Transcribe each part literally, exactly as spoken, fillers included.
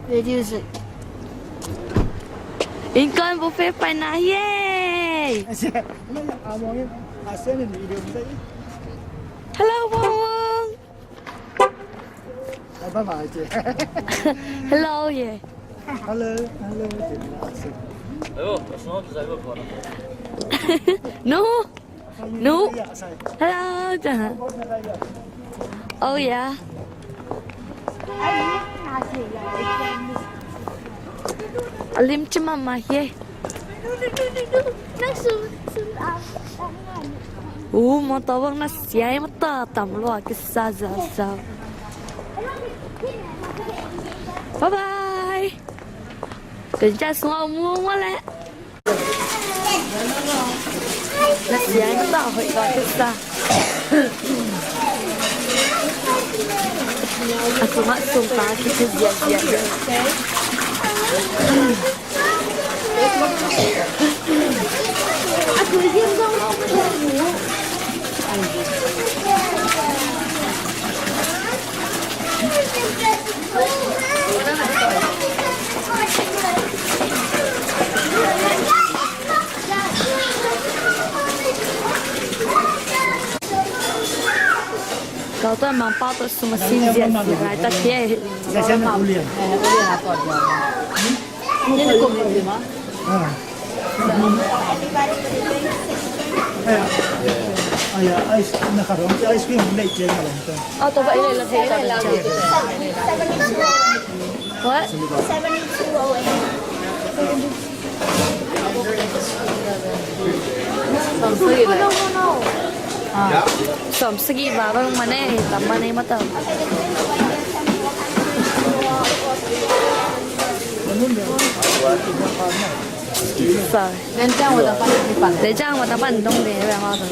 Reduce. Innkuan buffet paina hi e. Hello, Wong Wong. Hello, yeah. Hello, hello. No. No. Hello. Oh, yeah. A lim ci mahmah hi. Uh, mawtaw bang na siai mawtaw tam lua kisa zaza. Bye bye. Ken ca sungah um lua leh. Na siai mawtaw hoih lua kisa. A sungah sungka kisa ziahziah. Kau tawh Mangpau tawh sum a sin ziahziah lai tak hi. Ai, ai, ice, na khat hong, ice cream hong neih ciang a long ta. Oh, tawh ba i lei la thei ta. What? Seventy-two oh eight. Sawmsagih va bang man e, tam man e mawtaw. Sa. Len ciang mawtaw pan dong de, ve mawtaw.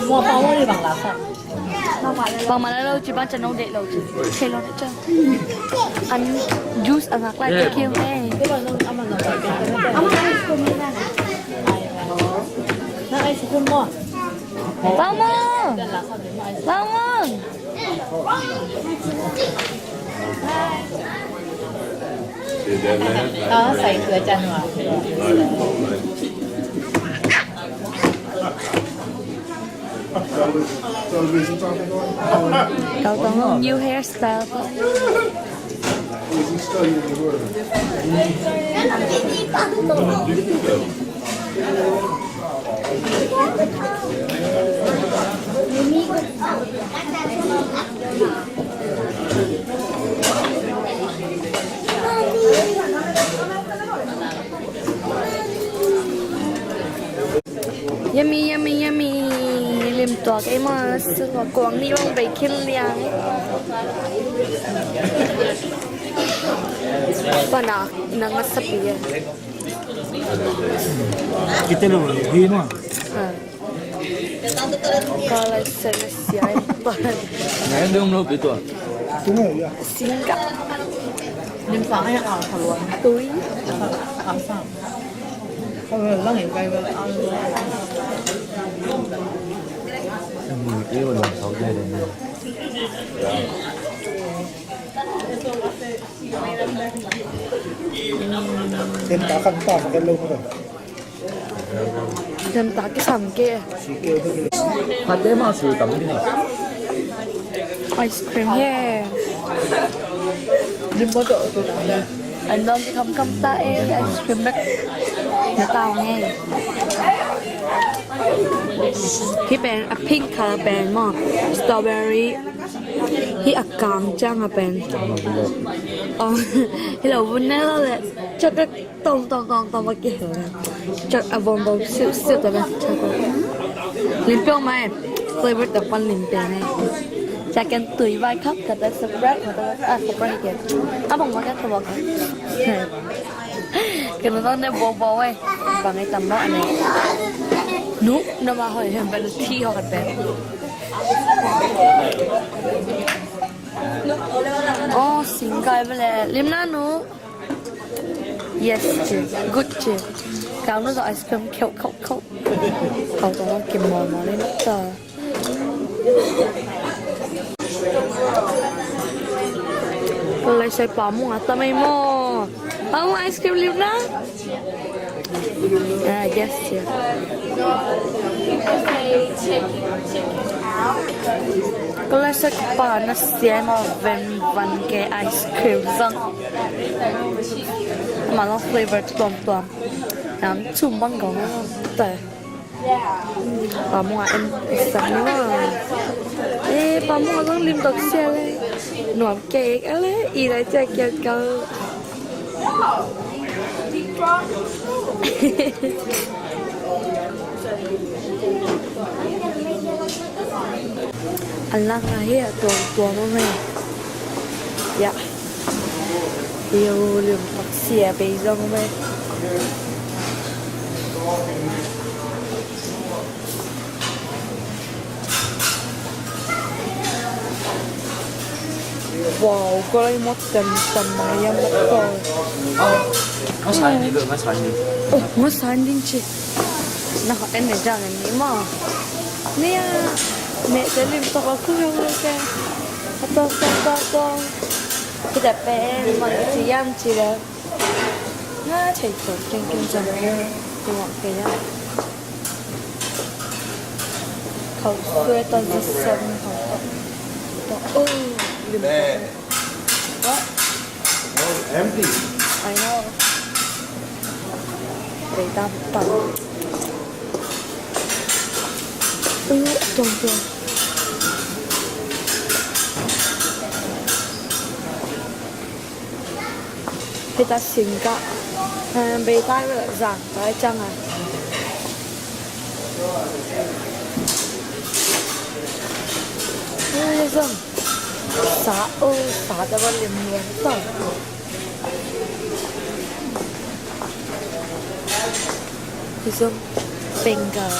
Mua pau mua ni bang la sa. Bangmah la lo ci, bang ca no deih lo ci. Thei lo na ca. An juice a ngak lai ka keu he. Bangmah. Bangmah. Kau tong new hairstyle. Yummy, yummy, yummy. Lim tuak ei maw, sungah kuang nih bang bei khin liang. Pana nang a sapi a. Kita lo hi maw. Ka lai sen a sia ai pan. Ngai dum lo pi tua. Singka. Lim sang ai a ka luan. Tui. Ka sang. Ka lang in kai ba. Ni ki ba dong sau te de. Tem ta kan ta ma kan lo ma. Tem ta kisam ke. Khat te mah sul tam ding. Ice cream he. Lim bawh tawh. An dawm ding khamkham ta e, ice cream bek. Na tau nge. Hih pen a pink color pen maw. Strawberry. Hih a kang ciang a pen. Oh, hih lo vun ne lo le. Chocolate tawm tawm tawm tawm a kihel le. Chocolate a vom vom siuh siuh ta le. Chocolate. Lim piang mai. Flavor ta pan lim piang mai. Ca ken tui vai khap ka ta surprise ma ta a surprise ke. A bang ma ka ta bang. Ken na ne bo bo ai. Bang ai tam ma ane. Nu na ma hoi hem ba thi ho ka pe. Oh, singkai bele. Lim na nu. Yes, ci. Good, ci. Kau nu zo ice cream kheuh kheuh kheuh. Kau zo kim mol mol in zo. Lai sai pa mung a ta mai maw. Pa mung ice cream liu na. Ah, yes, yes. Ka lai sai ka pa na sia maw, van van ke ice cream zang. Ma lo flavor tuam tuam. Nam chum bang gong ta. Pa mung a en exam ni ma. Eh, pa mung a zong lim tok sia le. Nuam kek a le, i lai cia kiat kal. A lak na hi a tuam tuam a me. Ya. Yo, lim tok sia bei zong a me. Wow, ko lai mot tem tem ma yam na ko. Nga sa ni, nga sa ni. Oh, nga sa ni ci. Na en ne jang ni ma. Ni a me te lim tok a ku yong ke. A tok tok tok tok. Kita pen ma ci yam ci le. Nga thei tok keng keng jang. Ko wa ke ya. Khauh suai tawh, zasam khauh tawh. Tawh, oh, lim tawh. What? Oh, empty. I know. Bei tam tam. Uh, tuang tuang. Hita singkah, eh, beitai bela zangtai canga. Ui, zong. Sa, oh, sa ta ba lim lian ta. Hi zong penggal.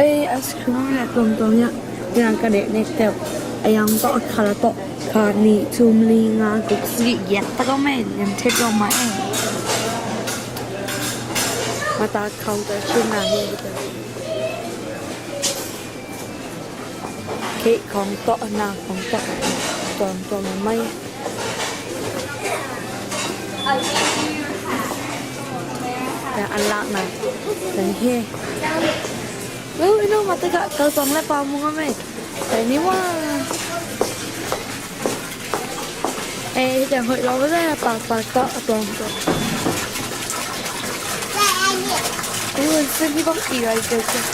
Ei, ice cream le tuamtuam ya. Yang ka deh nek teuh. A yang tawh a khala tawh. Kha nih thum li nga guk sagih giat tak a mei. Lian thet lo ma ei. Mata counter chin na hi. Kei khong tawh na khong tawh. Tuamtuam mai. Ya, an lak na. Kan hi. Lu, ino mata ka kal tong le pa mung a mei. Kai ni wa. Eh, hi teng hoih lo ve, pak pak tawh a tuang tawh. Ui, ui, ui, ni bang i lai tawh tawh.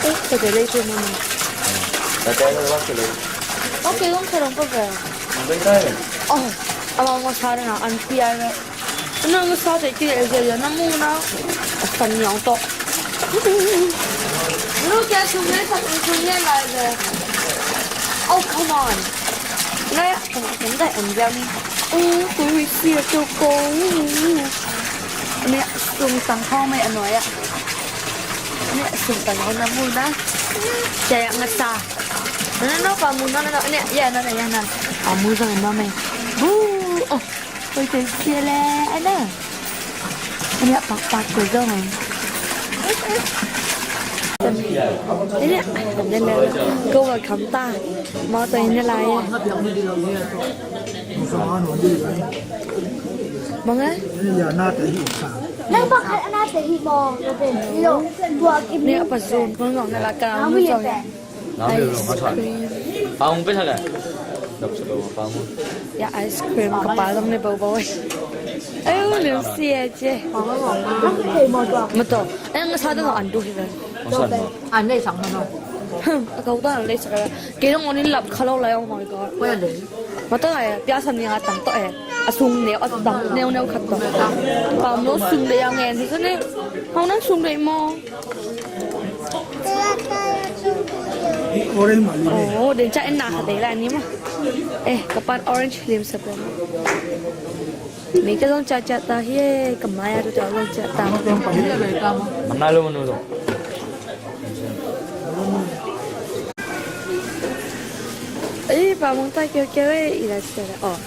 Eh, ka te lei tawh mama. Ka te lei bang ka lei. Okay, bang ka rong pa ve. Bang ka lei. Oh, a bang ma sa na an pi ai ve. Nang sa te ti le je na mu na. A san niang tawh. Lu kia sum le sa sum le lai ve. Oh, come on. Ngai a, kan dai an jam. Uh, tui hui sia tu ko. Ane a sum tang khong mai a nuai a. Ane a sum tang khong na mu na. Cia ya nga sa. Na na na pa mu na na na. Ane ya na na ya na. A mu zang na mai. Bu. Oh. Oi, tui sia le a na. Ane a pak pak ko zong. Ane a, ane a, ko welcome ta. Mau tawh ane lai a. Manga? Nang pakhat a na te hi maw? Na te hi lo. Tua kim. Ane a pa zong kong zong na la ka mu zong. Ice cream. Pau mung pesa ka? Dap sa pau mung. Ya, ice cream ka pa zong ne bau bau. Ai, u lim sia ce. Mato. Ai, nga sa dong an du hi ve. An lei sang mato. A kau ta an lei sang. Kei dong onin lap kha lo lai, oh my God. Mato ai, pia san ni a tang to e. A sung neu, a tang neu neu khat to. Pam lo sung le yang en hi sa ne. Hau nan sung le mo. Orange mah lim e. Oh, den ca en na kha dei lai ni mah. Eh, ka pan orange lim sa pen. Mi ka zong ca ca ta hi e, ka mai a tu ta zong ca ta. Mana lo manu lo. Ei, pa mong ta keu keu e, i la sia la. Oh.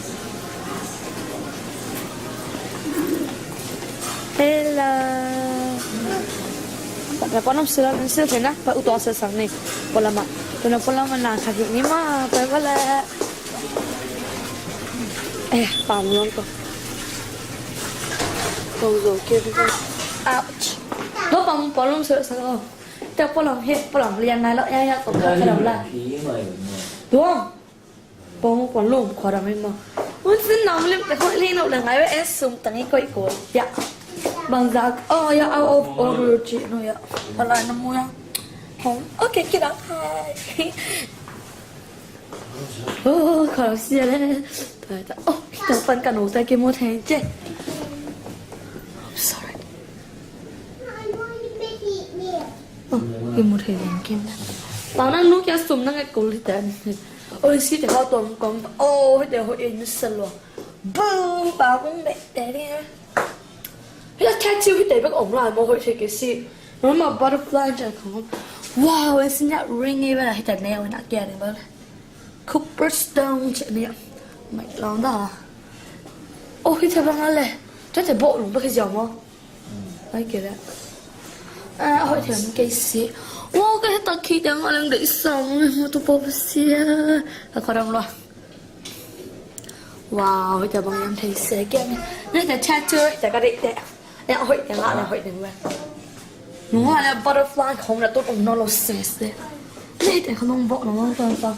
Hello. Na panom sila, na sila na pa utong sila sang ni. Polama. Tuna polama na kaki ni ma, pa pala. Eh, pamulong ko. Ko zo kiri ko. Ouch. Ko pam polong sila sang ko. Ta polong he, polong lian na lo ya ya ko ka ka la. Tuang. Pong pong lum khua ram in ma. Un sin nam lim te khoi li no le ngai ve en sum tang i koi ko. Ya. Bang zak. Oh ya, out of order ci no ya. Pala na mu ya. Hong. Okay, kira. Hai. Oh, khua ram sia le. Ta ta. Oh, ta pan ka no ta ki mo theng ce. I'm sorry. Oh, ki mo theng kim da. Pang nang nu kia sum nang e ko li ta. Oi, si te hau tom kong. Oh, hei te hau in sa lo. Boom, ba mong be te ni. Hei la cat chiu hei te bek om lai mo hoi te ke si. Mama butterfly ja kong. Wow, e si nya ring e ba hei te ne oi na kia ni ba. Copper stone che ni. Mai long da. Oh, hei te ba nga le. Cat te bo lung ba ke jiao mo. Ai kira. Ah, hoi thiam kei si. Wow, ka heta khi dang alang dei sang mo tu po sia. Ka khorang lo. Wow, hoi ta bang yam thei se ke mi. Ni ta chat tu, ta ka dei te. Ya hoi ta nga na hoi ding wa. Nung wa le butterfly khong na tu ong no lo se se. Ni ta khong bo no ta ta.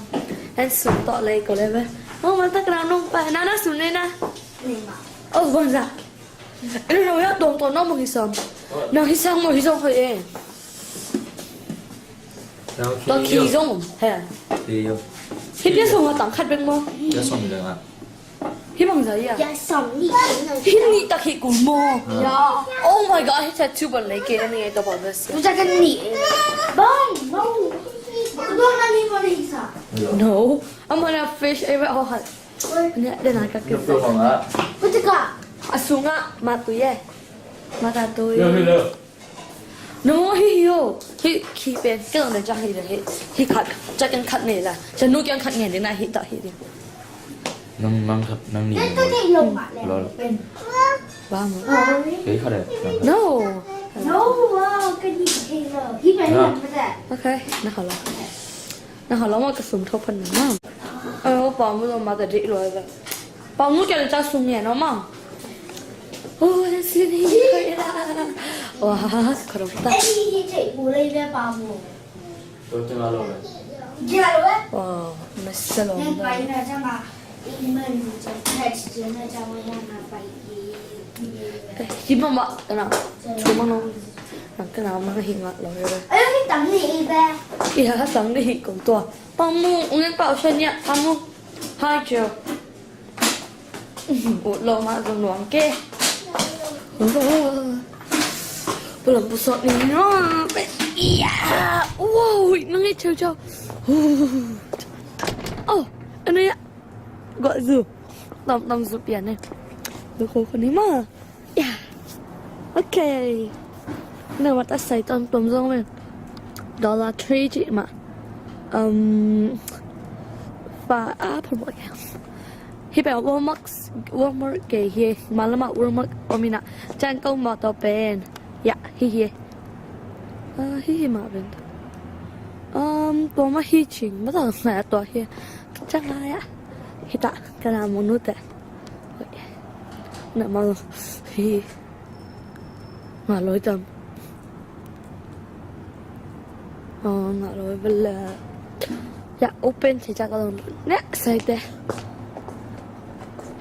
En su to le ko le ve. Oh, man ta ka nong pa. Na na su ne na. Oh, bon za. Ê, no, no, ya dong to no mo hi sam. No hi sam mo hi zong hoi e. To khi zong he. Hi pia song a tang khat bek mo. Pia song le nga. Hi bang za ya. Ya song ni. Hi ni ta khi kul mo. Ya. Oh my God, hi chat tu ban le ke ni to ba bes. Tu chat kan ni. Bang, bang. Tu dong na ni mo ni sa. No. I'm on a fish. Ai ba ho hat. Nya, den a ka kisa. Kutika. A sunga matui e. Matatui. No, hi hi yo. Hi, hi pen. Kena den cak hi den hi. Hi khat. Cak ken khat ne la. Cak nu ken khat ne den na hi ta hi den. Nang, nang khat, nang ni. Lol. Ba mo. Kei khat e. No. No, wow, kan ni kei lo. Hi pen. Okay, na khat lo. Na khat lo ma ka sum thok pan na. Ơ, pa mu lo ma ta dih lo ve. Pa mu kya cha sung ya no ma. Oh, that's really great. Wow, kharok ta. Ai, ni che bu le ve pa mu. Wow, masa lo. Hi mama, na. Cuma ma, na. Cuma no. Nang kena ma hi nga lo ve. Ai, ni tang ni ve. Iya, tang ni kong tua. Pamu, ungen pau shan ya, pamu. Hai jo. Ut lo ma zong nuang ke. Pulang pusot ni no. Iya. Wow, nang e chau chau. Oh, ano ya. Gua zu. Tom tom zu pian e. Lu ko ko ni ma. Ya. Okay. Na mata sai tom tom zong men. Dollar Tree ci ma. Um, fa a pun mo. Hi pe Walmart, Walmart ke hi. Malama Walmart omina. Chan ko ma to pen. Ya, hi hi. Ah, hi hi ma pen. Um, tua ma hi ching. Ma ta ngai tua hi. Chang a ya. Hi ta, ka na mo nu te. Na ma hi. Nga loi tam. Oh, nga loi bela. Ya, open che cha ka long. Ne, sai te.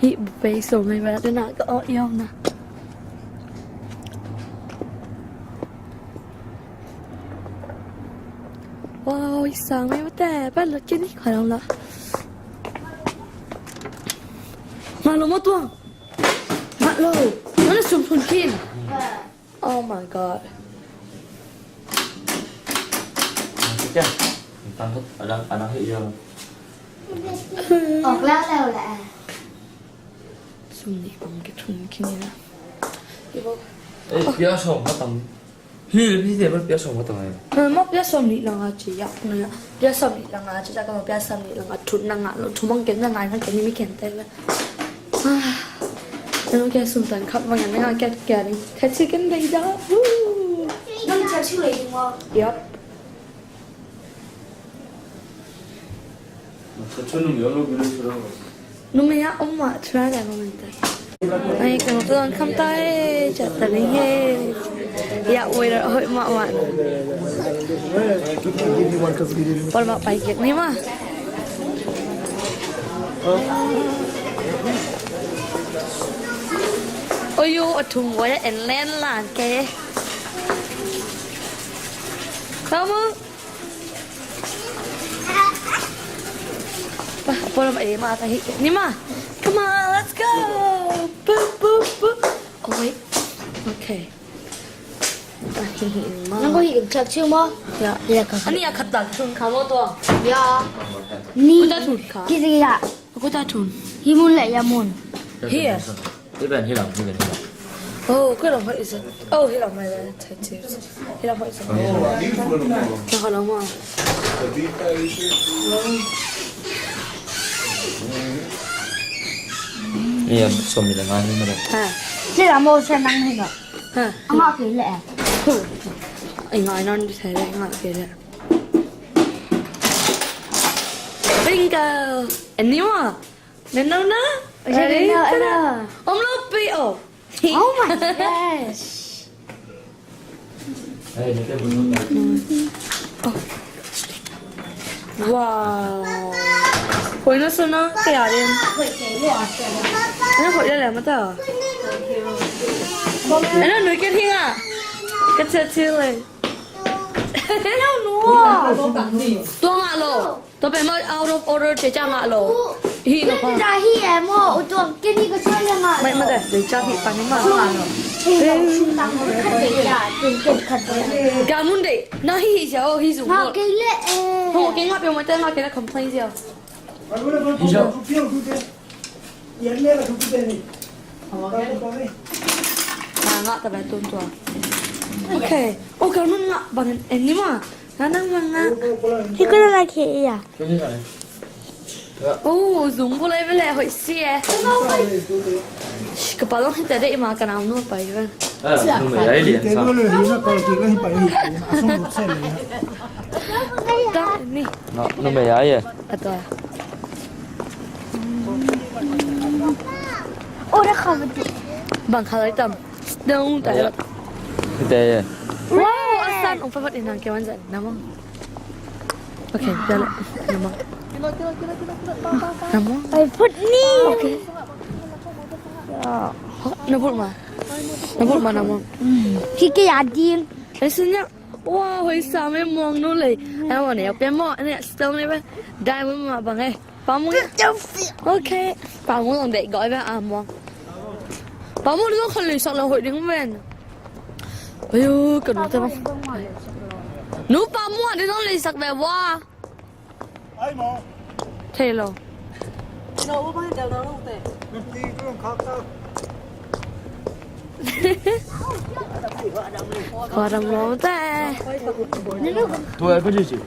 Hi bu pe so ngai ba te na ka o yong na. Wow, i sang mai mate, pa lo kini kha long la. Nga lo mo tuang. Nga lo. Mana sum pun kin. Oh my God. Kya? Tang tu, ada, ada hi ya. Ong la la la. Sum ni pang ke thum kin na. Ibo. Eh, pia som ma tang. Hi, hi, hi, ma pia som ma tang ai. Eh, ma pia som ni lang a ci ya, na ya. Pia som ni lang a ci ya, ka ma pia som ni lang a thun na nga lo, thun mang ken na nga, nga ken ni mi ken te la. Ah. Nang kia sum tan khat mang nang kia kia ni. Khat si ken dei da. Woo. Nang cha Yep. Numei a om mah try lai mah minte. Ai, kan tu ang kham tai, chat ta ning he. Ya, weather hoih mahmah. Pal mah pai kik ni mah. Oi yo, a thum wai en len lan ke. Come on. Pa, polo ma, eh, ma, ta hi. Ni ma. Come on, let's go. Boop, boop, boop. Oh, wait. Okay. Ta hi hi ma. Nang ko hi kan chak chiu mo? Ya. Ya ka. Ani a khat tak chun kha mo to. Ya. Ni. Ko ta chun kha. Ki zi ya. Ko ta chun. Hi mun le ya mun. Here. Hi ven, hi lam, hi ven, hi lam. Oh, koi lam hoih is it? Oh, hi lam hoih le, thai chips. Hi lam hoih is it? Oh. Koi lam hoih. Ni a som ni le ngai ni ma le. Ha. Hi lam mo sa nang hi lo. Ha. Ang a kei le. Ai ngai non di thai le, ang a kei le. Bingo. Ani ma. Nang nau na? Nang nau, nang nau. Om lo pi o. Oh my gosh. Wow. Hoih na sa na kaya din. Ano hoih lele mata. Ano nui kaya hinga. Kaya chile. Ano nua. Tua nga lo. Tua pen mah out of order te ca ngah lo. Hi lo pa. Ken da hi e maw, u tuang ken hi ka sa ya ngah lo. Mai mah de, de ca hi pa ni mah. Hi lo sum tang khat de ya, tun ken khat de. Ga mun de, na hi hi sia o, hi zung. Ngah kei le e. Ho kei ngah pe mai te ngah kei le complain sia. Hi sia. Ngah, ngah ta bai tun tua. Okay. Oh, ka nun ngah bang en ni ma. Ngah nang bang ngah. Hi ko na la khe ya. Oh, zung bu lai bele hoi si e. Ka pa long hi ta de ma ka nam nu pai ba. Ah, nu me ya i lian sa. Ta ni. Nu me ya i e. A tua. Oh, dah kha bang kha lai tam. Dong ta. Ite ye. Wow, asan ong papat inang ke wan zan namang. Okay, dah la. Namang. Namang. Ai, put ni. Okay. Na put ma. Na put ma namang. Kike ya din. Ai, sunya. Wow, hoi sa me mong nu lei. Ai, mong ne pe mong ne stone ne pe. Diamond ma bang e. Pamung. Okay. Pamung long dei goi ba among. Pamung dong khan lei sak la hoi ding men. Ayo, ka nu ta ba. Nu pamung dong lei sak ba wa. Thei lo. Kua dam lo ta. Tua ko ji ji.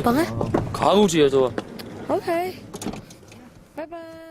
Pang e. Ka u ji to. Okay. Bye bye.